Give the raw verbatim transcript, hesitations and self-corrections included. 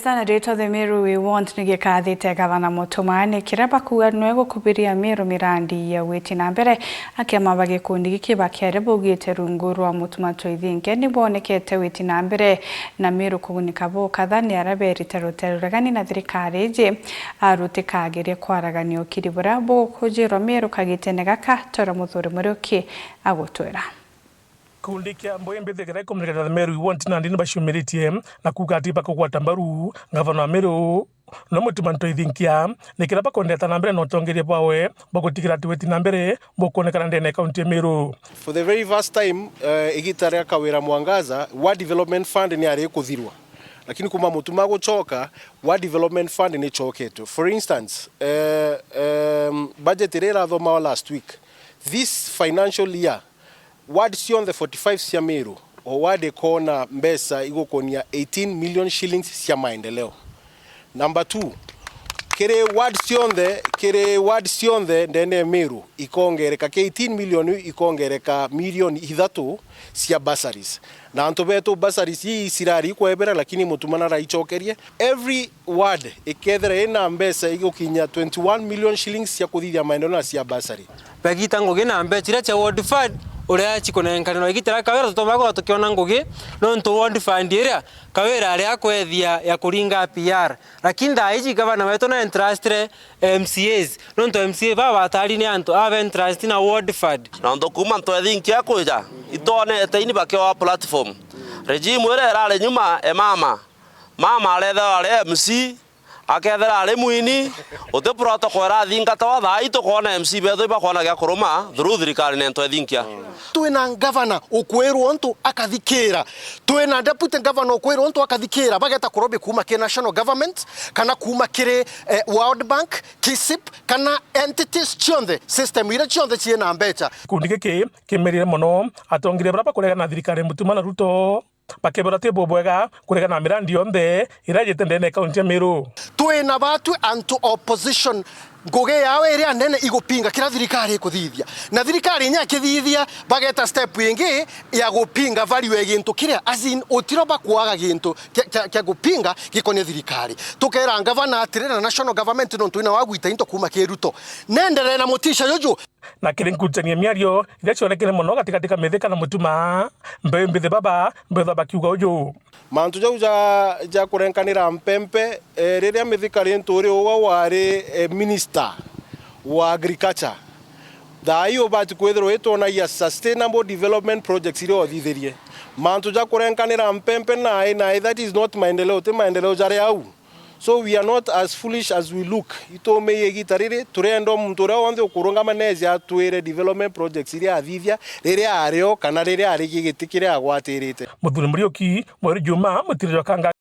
Sana ritwa The Meru We Want ni gikathite gavana Mutuma ni kiria bakuuga nwe gukubiria Meru mirandi ya gwiti na mbere. Akiama ba gikundi giki bakiaria baugite rungu rwa Mutuma Twithinkia ni bwonekete gwiti na mbere na Meru kugunika bukatha ni aria berite rutere ruregani na thirikari iji, a, rutikagerie kwaragania ukiri buria bukujirwa Meru kagitene gaka. Tora Muthuri Muriuki agutwira. Gikundi kia Mbuyu Mbithi kiria gikumenyekana ta The Meru We Want nandi ni baciumiritie na kuuga ati bakugwata mbaru ngavana wa Meru, no Mutuma Twithinkia, ni kiria bakwendeta na mbere na utongeria bwawe bwa gutigira ati witi na mbere bukwonekana ndene ya kaunti ya Meru. For the very first time, eh, igita ria Kawira Mwangaza, Ward Development Fund ni ari kuthirwa. Lakini kuma Mutuma gucoka, Ward Development Fund ni icoketwe. For instance, eh, em, budget iria irathomawa last week, this financial year, ward cionthe forty-five cia Meru, o ward ikona mbeca igukonia eighteen million shillings cia maendeleo. Number two, kiri ward cionthe, kiri ward cionthe ndene ya Meru ikongereka, ki eighteen million ikongereka milioni ithatu cia bursaries. Na antu betu bursaries ii cirari ikwebera, lakini Mutuma naraicokerie. Every ward ikethira ina mbeca igukinya twenty-one million shillings cia kuthithia maendeleo na cia bursary. Bagita ngugi na mbeca iria cia Ward Fund, uria cikunenkanirwa igita ria Kawira, tutomba kwithirwa tukiona ngugi, nontu Ward Fund iria Kawira ari akwethia ya kuringa P R. Lakini thaa iji gavana wetu na entrustire M C As, nontu M C A baba batari ni antu abe entrust na Ward Fund. Nontu kuma Twithinkia akwija, itwonete ini bakioa platform. Regime iria irari nyuma e mama. Mama arethirwa ari M C, akethira ari mwini, uti protocol irathingatawa, thaa ii tukwona M C betu ibakwona gia kuruma through thirikari nento ithinkia. Twina ngavana ukwirwo untu akathikira. Twina deputy governor ukwirwo untu akathikira. Bageta kurobi kuma ki national government, kana kuma kiri, eh, World Bank, kisip, kana entities cionthe, system iria cionthe ciina mbeca. Gikundi giki kimerire mono atongeria baria bakuregana na thirikari Mutuma na Ruto. Bakebera ti bubwega kuregana na mirandi yonthe iria ijite ndene ya kaunti ya Meru. Twina batu antu opposition, ngugi yao iria nene igupinga kiria thirikari ikuthithia. Na thirikari inya ikithithia, bageta step ingi ya gupinga value ya gintu kiria, as in, utiro bakwaga gintu kia, kia, kia gupinga gikonie thirikari. Tukera ngavana atiri na national government nontu ina wagwita into kuma ki Ruto. Nenderee na mutisha juju. Na kiri nkurucania miario iria cionekene mono gatigati ka Mithika na Mutuma, Mbuyu Mbithi baba mbethwa bakiuga uju. Mantu jau ja, ja kurenkanira mpempe, eh, riria Mithika Linturi uga wari, eh, minister wa agriculture, thaa ii ubati kwithirwa itwonagia sustainable development projects iria uthithirie. Mantu ja kurenkanira mpempe nai, nai, that is not maendeleo, ti maendeleo jari au. So we are not as foolish as we look. Itumiie igita riri, turenda muntu uria wonthe ukurungama neeje atwire development projects iria athithia riria ari o kana riria ari gigiti kiria agwatirite. Muthuri Muriuki, Mweru Juma, Mutiri jwa Kanga.